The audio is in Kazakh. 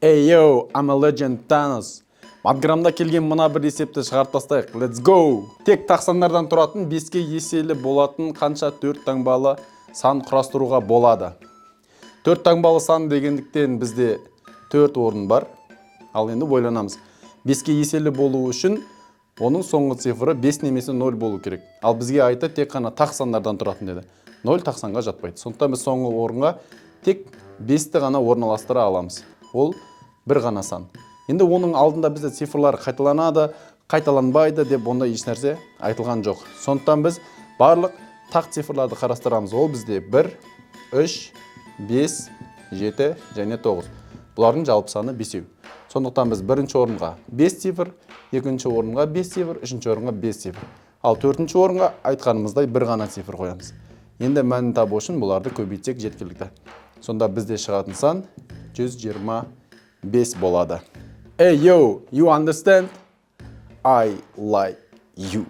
Ey yo, I'm a legend Thanos. Матграмда келген мына бір есепті шығарып тастайық. Let's go! Тек тақ сандардан тұратын 5-ке еселі болатын қанша төрт таңбалы сан құрастыруға болады? Төрт таңбалы сан дегендіктен, бізде төрт орын бар. Ал енді ойланамыз. 5-ке еселі болу үшін оның соңғы цифры 5 немесе 0 болу керек. Ал бізге айтты, тек қана тақ сандардан тұратын деді. 0 тақ санға жатпайды. Сондықтан біз соңғы орынға тек 5-ті ғана орналастыра аламыз. Ол бір ғана сан. Енді оның алдында бізде цифрлар қайталанады, қайталанбайды деп ондай ешнәрсе айтылған жоқ. Сондықтан біз барлық тақ цифрларды қарастырамыз. Ол бізде 1, 3, 5, 7 және 9. Бұлардың жалпы саны бесеу. Сондықтан біз бірінші орынға 5 цифр, екінші орынға 5 цифр, үшінші орынға 5 цифр. Ал төртінші орынға айтқанымыздай бір ғана цифр қоямыз. Енді мәнін табу үшін бұларды көбейтсек, жеткілікті. Сонда бізде шығатын сан 125 болады. Hey yo, you understand? I like you.